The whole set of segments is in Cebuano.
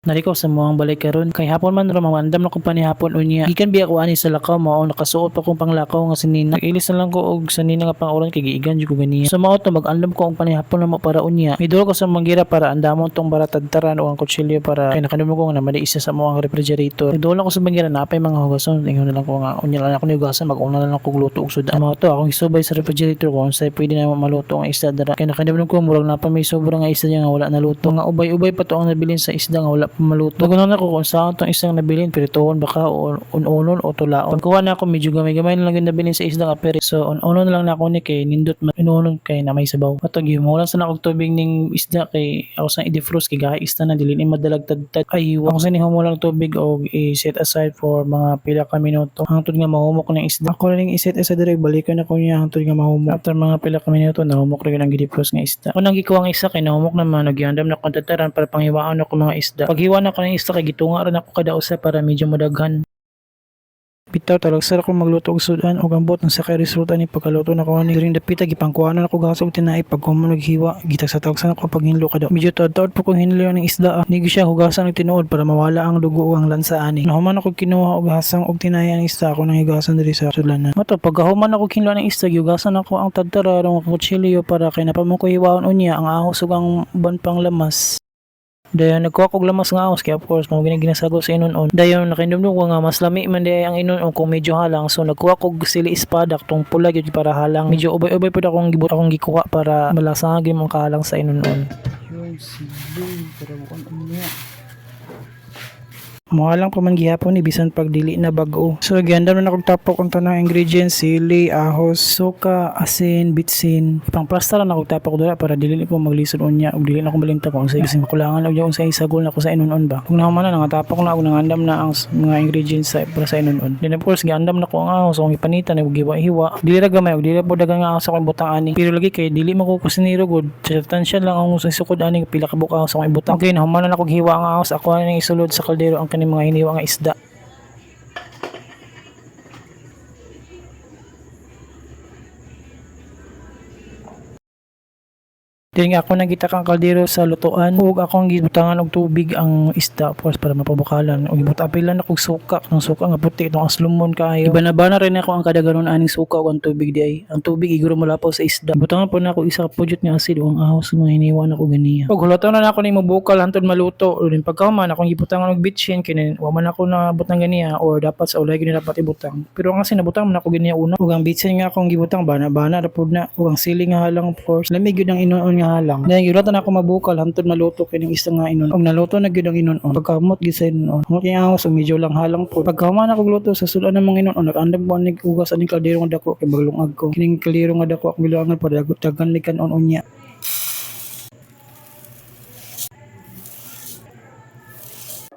Nariko sa muang balay karon kay hapon man ra, mangandam na ko panihapon unya. Gikan biya ko ani sa lakaw, mao nakasuot pa kong panglakaw nga sinina. Ilis na lang ko og sanina nga panguran kay giigan jud ko ganiya. So mao to, mag-andam ko og panihapon na mo para unya. Midol ko sa manggira para andamon tong baratadtaran o ang kutsilyo para kay nakanumdum ko nga naa man isa sa mo ang refrigerator. Nagduol ako sa manggira, napay mga hugason. Ingon na lang ko nga unya lang ako ni hugasan, mag-una na lang ko luto og sudan. Mao to, akong isubay sa refrigerator ko unsay pwede na maluto ang isda dara. Kay nakanumdum ko murag napa may sobra nga isda nga wala naluto. Mga ubay-ubay pa to ang nabilin sa isda nga wala pa maluto. Nagunan ako kung saan tong isang nabilin, pirituhon baka o unonon o tulaon. Pagkuha na ako, medyo gamay-gamay na lang yung nabilin sa isda nga peri. So unonon na lang na ako ni kay nindot man unonon kay na may sabaw. Ato gihumolan sa nakog tubig ning isda kay ako sa i-defrost kay gahi isda na dili ni madalag tadtad. Ay, ako sa nihumulan og tubig og i-set aside for mga pila ka minuto hangtod nga mahumok ng isda. Ako ning i-set aside diri, balikan ako niya hangtod nga mahumok. After mga pila ka minuto, nahumok ra gyud ang gi-defrost nga isda. Ako nang gikuha ang isa kay nahumok naman, nagyandam na akong tataran para panghiwaan ako mga isda. Paghiwa na ko ng isda kay gitunga ra nako kada usa para medyo modaghan. Bitaw talagsa ra ko magluto og sudan og ambot ng sakay resulta ni pagkaluto na ko ani. Diring dapita gipangkuha na nako gahas og tinai paghuman og hiwa, gitagsa-tagsa nako paghinlo kada. Medyo taod-taod po kong hinlo ng isda. Nigo siya hugasan og tinuod para mawala ang dugo ug ang lansa ani. Nahuman ako kinuha og hasang og tinai ang isda, ako nang higasan diri sa sudlanan. Mato pagkahuman ako kinlo ng isda, gihugasan ako ang tadtara ang kutsilyo para kay napamong ko hiwaon unya ang ahos ug ang uban pang lamas. Dayon nagkuha kog lamas nga ahos kay of course mao gini ginasago sa inon-on. Dayon nakahinumdum ko nga mas lami man diay ang inon-on kung medyo halang, so nagkuha kog sili espada tong pula gyud para halang. Medyo ubay-ubay pud akong gibot akong gikuha para malasahan gyud mong kahalang sa inon-on. Yung sili, pero mukhang unya. Mohalang pa man gihapon ni bisan pag dili na bag-o. So giandam na nakog tapok ang tanang ingredients: sili, ahos, suka, asin, bitsin. Ipang plasta lang nakog tapok dira para dili ko maglisod unya ug dili na ko malimtan kung unsay bisan makulangan og unsay isagol nako sa inon-on ba. Kung nahuman na, nangatapok na og nangandam na ang mga ingredients sa para sa inon-on. Then of course giandam na ko ang ahos akong ipanitan ug giwa-hiwa. Dili ra gamay ug dili po daghang nga ahos akong ibutang ani. Pero lagi kay dili man ko kusinero gud. Tansya lang ang sukod ani pila ka buok ahos akong ibutang. Okay, nahuman na nakog hiwa ang ahos, ako na ning isulod sa kaldero ang kaning mga hiniwa nga isda. Then nga ako nagita kang kaldero sa lutuan ug akong gibutangan og tubig ang isda, of course para mapabukalan, ug gibuta-apilan ako og suka ng suka nga puti itong aslumon kaayo. Ibana-bana rin ako ang kadaganon aning suka ug ang tubig di ay. Ang tubig iguro molapaw sa isda. Butangan po na ako isa ka pudyot nga asid ug ang ahos nga hiniwa nako ganiya. Ug hulaton na nako ning mobukal hantod maluto. Ug din pagkahuman akong gibutangan og bitsin kay wa man ako nabutang ganiya or dapat sa ulay gyud dapat ibutang. Pero ang asin nabutang man ako ganiya una. Ug ang bitsin nga akong gibutang bana-bana ra pud na ug ang sili nga halang, of course. Lami gyud ang inon nga halang. Then gihulatan ako mabukal hantod maluto kining isda nga inon. Ug naluto na gyud ang inon-on. Pagkamot gyud sa inon-on. Humot kay ahos ug medyo lang halang po. Pagkahuman ako luto sa sudan ng mga inon-on, nag-andam ko anig hugas aning kaldero nga dako kay maglungag ko. Kining kaldero nga dako akong gilungan para daghan mig kan-on unya.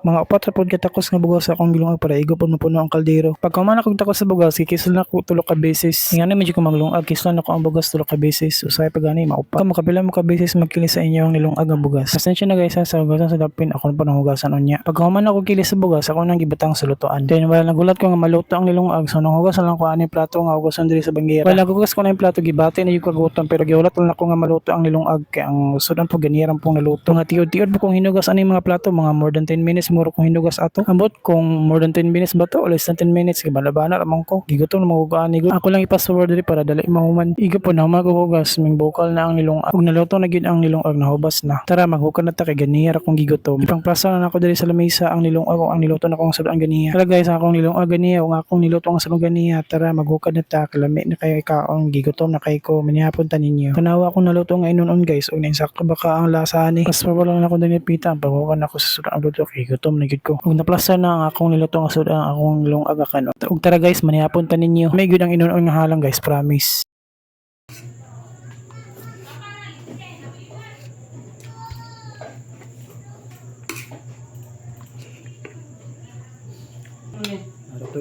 Mga upat ra pod ka takos nga bugas akong gilungag para igo pod mapuno ang kaldero. Pagkahuman akong takos sa bugas, gikislan nako tulo ka beses. Ingani medyo ko maglungag, kislan nako ang bugas tulo ka beses. Usahay pa gani maupa. Kamo kapila mo ka beses magkilis sa inyo ang nilungag ang bugas? Pasensya na guys ha, sa hugasan sa dapin ako na pa nang hugasan unya. Pagkahuman ako kilis sa bugas, ako nang gibutang sa lutuan. Then wala nagulat ko nga maluto ang nilungag, so nang hugasan lang ko ani plato nga hugasan diri sa banggera. Wala nagugas ko na yung plato, gibati na yung kagutom pero gihulat lang ako nga maluto ang nilungag kay ang sudan po ganirang pong naluto. Mga tiod-tiod po kong hinugas ani mga plato, mga more than 10 minutes muro kong hinugas ato. Ambot kung more than 10 minutes ba to o less than 10 minutes kay bana-bana ramon ko. Gigutom na mga ani. Ako lang ipas forward diri para dali mahuman. Igo po na hugas ming bukal na ang nilungag. Ug naluto na gyud ang nilungag, nahubas na. Tara, maghukad na ta kay ganiya ra kong gigutom. Ipangplasa na nako diri sa lamesa ang nilungag o ang niluto na kong sudan ganiya. Tara guys, ang akong nilungag ganiya o ang akong niluto ang sudan ganiya. Tara, maghukad na ta, kalami na kayo ikaon, gigutom na kay ko, manihapon ta ninyo. Tanawa akong naluto nga inon-on guys, ug nainsakto baka ang lasa ani. Pas wala na ako dinipita, paghukad na ako sa sudan ang luto kay gutom na gyud ko. Ug naplasa na ang akong niluto nga sudan, ang akong nilungag kanon. Ug tara guys, manihapon ta ninyo. May gyud ang inon-on nga halang guys, promise.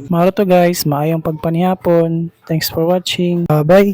Maro to guys, maayong pagpanihapon. Thanks for watching. Bye-bye.